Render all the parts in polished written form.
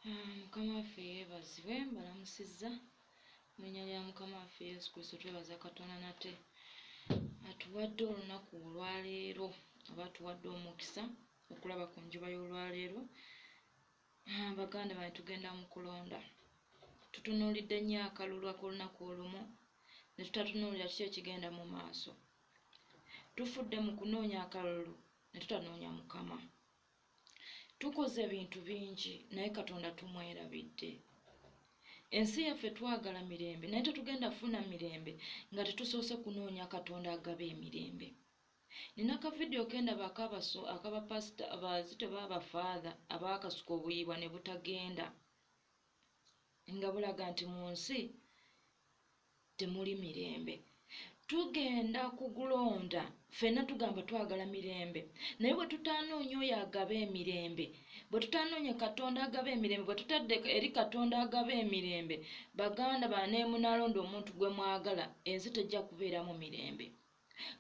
Mukama waffe yeebazibwe. Mbalamusizza mu linnya lya Mukama waffe Yesu Kristo. Twebaza Katonda nate atuwadde olunaku olwaleero, oba atuwadde omukisa okulaba ku njuba y'olwaleero. Baganda bange, tugenda mu kulonda. Tutunuulidde nnyo akalulu ak'olunaku olumu ne tutatunuulira kiki ekigenda mu maaso. Tufudde mu kunoonya akalulu ne tutanoonya Mukama. Tukoze ebintu bingi, naye Katonda tumwerabidde. Ensi yaffe twagala mirembe, naye tetugenda funa mirembe nga tetusoose kunoonya Katonda agaba emirembe. Nina ka vidiyo kendaba akabapasita abazito b'abafaatha abaakasuka obuyiibwa ne butagenda, nga bulaga nti mu nsi temuli mirembe. Tugenda kugulonda ffenna, tugamba twagala mirembe, naye bwe tutanoonya oyo agaba emirembe, bwe tutanoonya Katonda agaba emirembe, bwe tutadde eri Katonda agaba emirembe, baganda bane, munaalonda omuntu gwe mwagala, ensi tejja kubeeramu mirembe.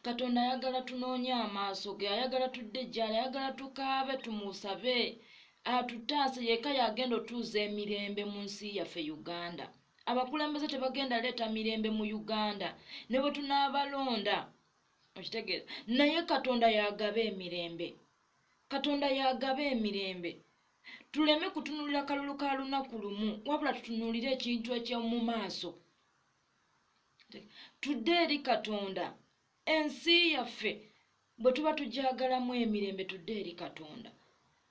Katonda ayagala tunoonye amaaso ge, ayagala tudde gyali, ayagala tukaabe, tumusabe atutaase. Yekka yagenda otuuza emirembe mu nsi yaffe Uganda. Abakulembeze tebagenda leeta mirembe mu Uganda ne bwe tunaabalonda, okitegeeza? Naye Katonda yagaba emirembe, Katonda yagaba emirembe. Tuleme kutunuulira kalulu ka lunaku lumu, wabula tutunuulire ekintu eky'omu maaso. Tudde eri Katonda. Ensi yaffe bwe tuba tugyagalamu emirembe, tudde eri Katonda,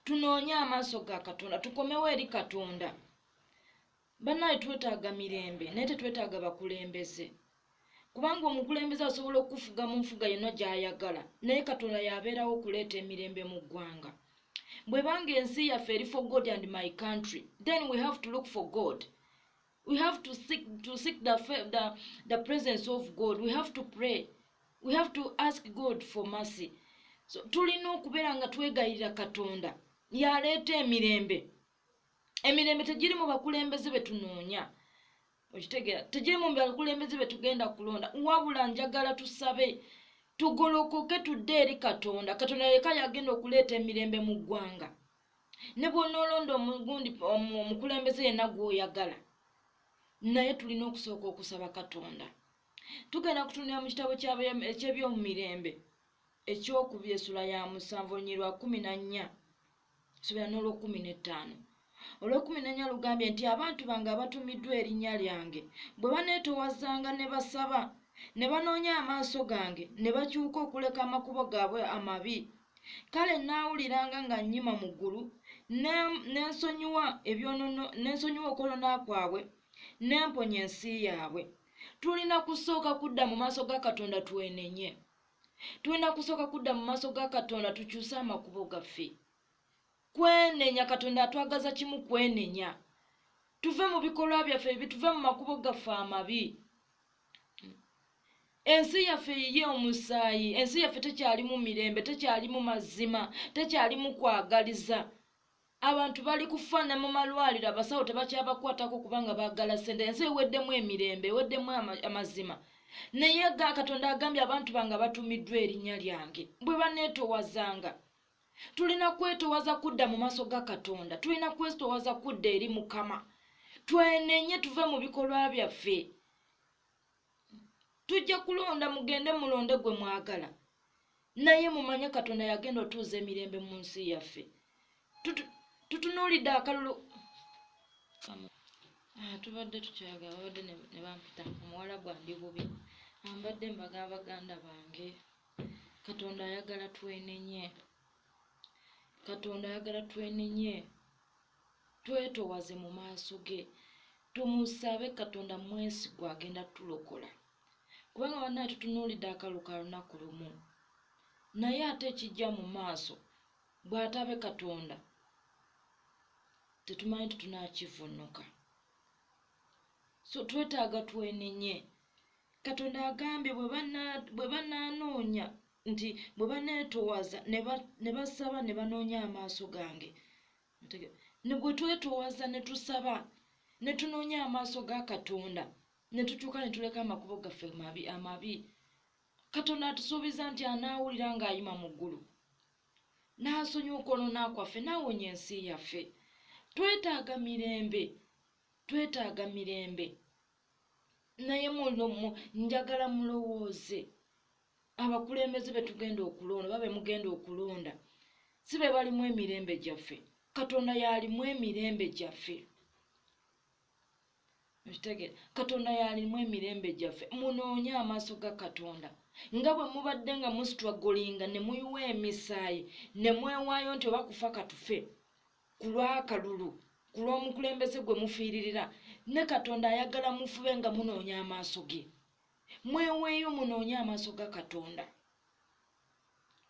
tunoonye amaaso ga Katonda, tukomewo eri Katonda. Bannaye, twetaaga mirembe, naye tetwetaaga bakulembeze, kubanga omukulembeze asobola okufuga mu nfuga yonna gy'ayagala, naye Katonda yabeerawo okuleeta emirembe mu ggwanga. Bwebanga ensi yaffe eri for God and my country, then we have to look for God. We have to seek the presence of God. We have to pray, we have to ask God for mercy. So tulina okubeera nga twegayirira Katonda yaleeta emirembe. Emirembe tegiri mu bakulembeze betunoonya, okitegeera? Tegiri mu bakulembeze betugenda kulonda, wabula njagala tusabe, tugolokoke, tudde eri Katonda. Katonda yeka yagenda okuleeta emirembe mu ggwanga. Ne bw'onoolonda omugundi omukulembeze yenna gw'oyagala, naye tulina okusooka okusaba Katonda. Tugenda kutunira mu kitabo eky'Ebyomumirembe ekyokubiri, essula ya 7, olunyiriri lwa 14 sobera n'olwokumi n'ettaano. Olwokumi n'ennya lugambye nti, "Abantu bange abatumiddwa erinnya lyange bwe baneetowazanga ne basaba ne banoonya amaaso gange ne bakyuka okuleka amakubo gaabwe amabi, kale naawuliranga nga nnyima mu ggulu, nensonyiwa okwonoona kwabwe, nemponya ensi yaabwe." Tulina kusooka kudda mu maaso ga Katonda twenenye. Tulina kusooka kudda mu maaso ga Katonda tukyuse amakubo gaffe. Kwenenya, Katonda atwagaza kimu, kwenenya, tuve mu bikolwa byaffe ebibi, tuve mu makubo gaffe amabi. Ensi yaffe yiye omusaayi, ensi yaffe tekyalimu mirembe, tekyalimu mazima, tekyalimu kwagaliza. Abantu bali kufa ne mu malwaliro abasawo tebakyabakwatako kubanga baagala sente. Ensi eweddemu emirembe, eweddemu amazima. Naye ga Katonda agambye, "Abantu bange batumiddwa erinnya lyange bwe baneetowazanga." Tulina kwetowaza kudda mu maaso ga Katonda, tulina kwetowaza kudda eri Mukama, twenenye, tuve mu bikolwa byaffe. Tujja kulonda, mugende mulonde gwe mwagala, naye mumanye Katonda yagenda otuuza emirembe mu nsi yaffe. Tutunuulidde akalulu. Tubadde tukyayagala, babadde ne bampita omuwala gwandi bubi. Mbadde mbaga baganda bange, Katonda ayagala twenenye, Katonda ayagala twenenye, twetowaze mu maaso ge, tumusabe. Katonda mwesigwa, agenda tulokola, kubanga bannaye tutunuulidde akalulu ka lunaku lumu, naye ate ekijja mu maaso, bw'atabe Katonda, tetumanyi nti tunaakivunuka. So twetaaga twenenye. Katonda agambye bwe banaanoonya nti bwe baneetowaza ne basaba ne banoonya amaaso gange. Ne bwe twetowaza ne tusaba ne tunoonya amaaso ga Katonda ne tukyuka ne tuleka amakubo gaffe amabi, Katonda atusuubiza nti anaawulira ng'ayima mu ggulu, n'asonyiwa okwonoona kwaffe, n'awonya ensi yaffe. Twetaaga mirembe, twetaaga mirembe. Naye njagala mulowooze abakulembeze be tugenda okulonda, babe mugenda okulonda, si be balimu emirembe gyaffe. Katonda y'alimu emirembe gyaffe. Okitegeera? Katonda y'alimu emirembe gyaffe. Munoonye amaaso ga Katonda. Nga bwe mubadde nga mustrugglinga ne muyiwa emisaayi ne mwewaayo nti oba kufa katufe ku lw'akalulu, ku lw'omukulembeze gwe mufiiririra, ne Katonda ayagala mufube nga munoonya amaaso ge. Mweweeyo munoonye amaaso ga Katonda.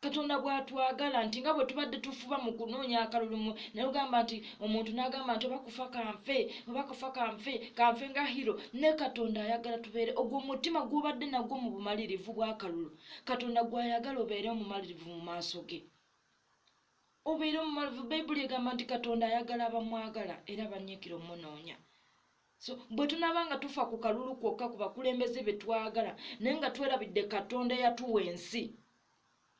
Katonda bw'atwagala nti nga bwe tubadde tufuba mu kunoonya akalulu, naye ogamba nti omuntu n'agamba nti oba kufa kanfe, oba kufa kanfe, kanfe nga hero. Ne Katonda ayagala tubeere ogwo omutima gw'obadde nagwo mu bumalirivu bw'akalulu. Katonda gw'ayagala obeere omumalirivu mu maaso ge, obeere omumalirivu. Bayibuli egamba nti Katonda ayagala abamwagala era banyiikira omunoonya. So bwe tunaaba nga tufa ku kalulu kwokka ku bakulembeze be twagala, naye nga twerabidde Katonda eyatuwa ensi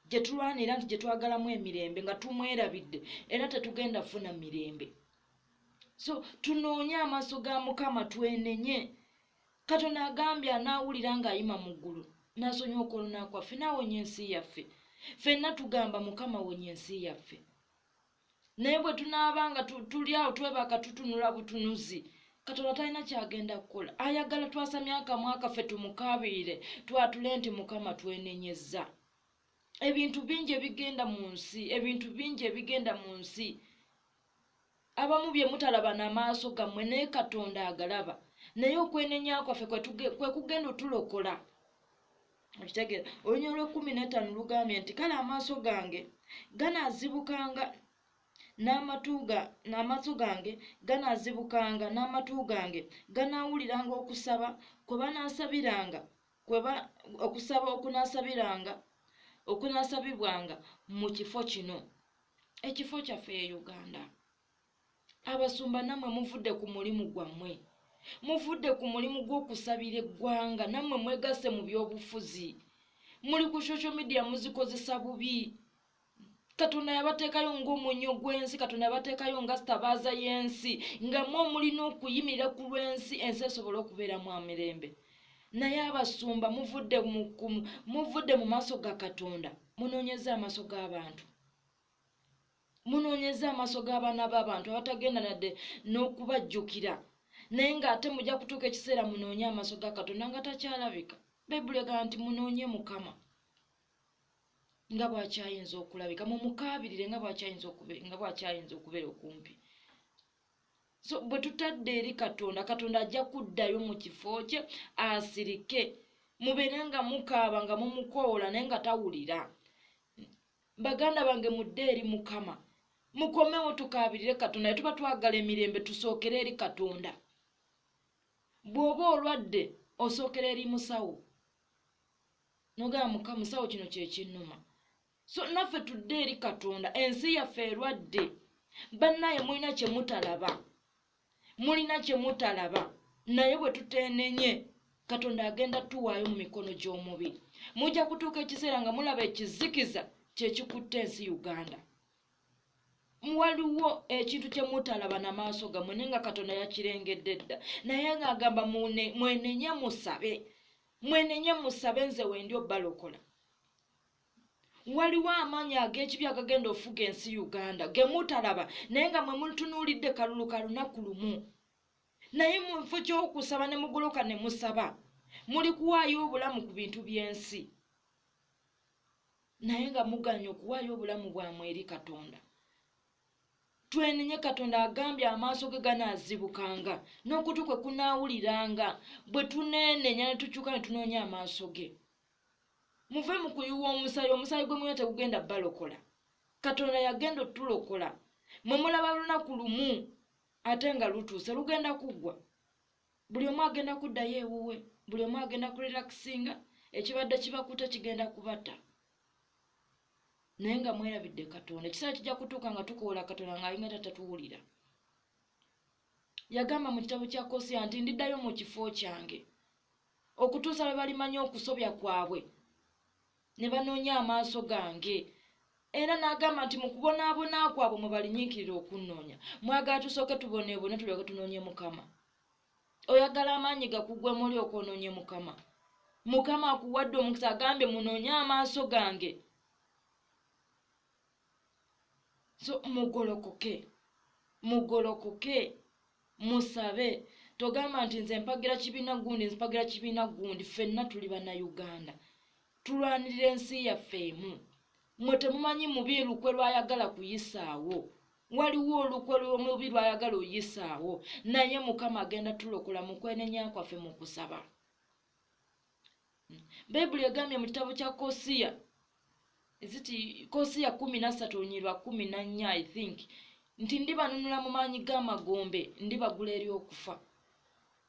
gye tulwanira nti gye twagalamu emirembe, nga tumwerabidde, era tetugenda funa mirembe. So tunoonye amaaso ga Mukama, twenenye. Katonda agambye anaawulira ng'ayima mu ggulu n'asonyiwa okwonoona kwaffe, n'awonya ensi yaffe. Ffenna tugamba Mukama wonya ensi yaffe. Naye bwe tunaaba nga tuli awo twebaka tutunula butunuzi, Katonda talina kyagenda kukola. Ayagala twasamye akamwa kaffe tumukaabirire, twatule nti Mukama twenenyezza. Ebintu bingi ebigenda mu nsi, ebintu bingi ebigenda mu nsi, abamu bye mutalaba n'amaaso gammwe, naye Katonda agalaba. Naye okwenenya kwaffe kwe kugenda otulokola. Okitegeera? Olunyiriri olw'ekkumi n'ettaano lugambye nti kale amaaso gange ganaazibukanga n'amaaso gange ganaazibukanga n'amatu gange ganaawuliranga okusaba kwe banaasabiranga, okusaba okunaasabiranga, okunaasabibwanga mu kifo kino. Ekifo kyaffe ye Uganda. Abasumba nammwe muvudde ku mulimu gwammwe, muvudde ku mulimu gw'okusabira eggwanga, nammwe mwegasse mu byobufuzi, muli ku social media muzikozesa bubi. Katonda yabateekayo ng'omunnyo gw'ensi, Katonda yabateekayo nga stabaaza y'ensi, nga mmwe mulina okuyimirira ku lw'ensi, ensi esobole okubeeramu emirembe. Naye abasumba muvudde mu maaso ga Katonda, munoonyeza amaaso g'abantu, munoonyeza amaaso g'abaana b'abantu abatagenda nadde n'okubajjukira. Naye ng'ate mujja kutuuka ekiseera munoonye amaaso ga Katonda nga takyalabika. Bayibuli egamba nti munoonye Mukama nga bw'akyayinza okulabika, mumukaabirire nga bw'akyayinza okubeera okumpi. So bwe tutadde eri Katonda, Katonda ajja kuddayo mu kifo kye asirike. Mubeere nga mukaaba nga mumukoola naye nga tawulira. Baganda bange mudde eri Mukama, mukomewo tukaabirire Katonda. Tuba twagala emirembe tusookere eri Katonda. Bw'oba olwadde osookera eri musawo, n'ogamba Mukama musawo kino kye kinnuma. So naffe tudde eri Katonda. Ensi yaffe erwadde. Bannaye mulina kye mutalaba, mulina kye mutalaba. Naye bwe tuteenenye, Katonda agenda tuwaayo mu mikono gy'omubi. Mujja kutuuka ekiseera nga mulaba ekizikiza kye kikutte ensi Uganda. Waliwo ekintu kye mutalaba n'amaaso gammwe, naye nga Katonda yakirengedde dda. Naye ng'agamba mwenenye musabe, mwenenye musabe, nze wendi obbalokola. Waliwo amaanyi ag'ekibi agagenda ofuga ensi Uganda ge mutalaba, naye nga mwe mutunuulidde kalulu ka lunaku lumu. Naye mu kifo ky'okusaba ne mugoloka ne musaba, muli kuwaayo obulamu ku bintu by'ensi, naye nga muganye okuwaayo obulamu bwammwe eri Katonda. Twenenye. Katonda agambye amaaso ge ganaazibukanga n'okutu kwe kunaawuliranga bwe tuneenenya ne tukyuka ne tunoonya amaaso ge. Muve mu kuyiwa omusaayi, omusaayi gwe mulina tegugenda balokola. Katonda yagenda otulokola. Mwe mulaba lunaku lumu ate nga lutuuse, lugenda kuggwa. Buli omu agenda kuddayo ewuwe, buli omu agenda kurelaxinga, ekibadde kibakutte kigenda kubatta. Naye nga mwerabidde Katonda. Ekiseera kijja kutuuka nga tukoola Katonda ng'alinga tatatuwulira. Yagamba mu kitabo kya Kosiya nti ndiddayo mu kifo kyange okutuusa lwe balimanya okusobya kwabwe ne banoonya amaaso gange. Era n'agamba nti mu kubonaabona kwabwe mwe balinyiikirira okunnoonya. Mwagala tusooke tuboneebone tulyoke tunoonye Mukama. Oyagala amaanyi gakugwe muli okwonoonye Mukama. Mukama akuwadde omukisa, agambye munoonye amaaso gange. So mugolokoke, mugolokoke, musabe. Togamba nti nze mpagira kibiina gundi, mpagira kibiina gundi. Ffenna tuli Bannayuganda, tulwanirira ensi yaffe emu. Mmwe temumanyi mubi lukwe lw'ayagala kuyisaawo. Waliwo olukwe lw'omubi lw'ayagala oyisaawo, naye Mukama agenda tulokola mu kwenenya kwaffe mu kusaba. Bayibuli egambye mu kitabo kya Kosiya, ziti Kosiya 13:14, I think, nti ndibanunula mu maanyi g'amagombe, ndibagula eri okufa.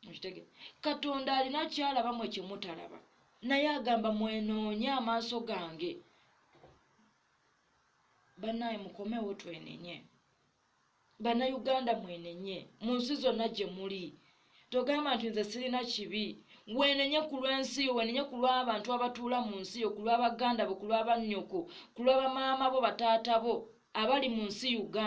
Okitege, Katonda alina ky'alaba mwe kye mutalaba, naye agamba mwenoonye amaaso gange. Bannaye mukomewo twenenye. Bannayuganda mwenenye mu nsi zonna gye muli. Togamba nti nze sirina kibi. Wenenye ku lw'ensi yo, wenenye ku lw'abantu abatuula mu nsi yo, ku lw'abaganda bo, ku lw'abannyoko, ku lw'abamaama bo, bataata bo abali mu nsi Uganda.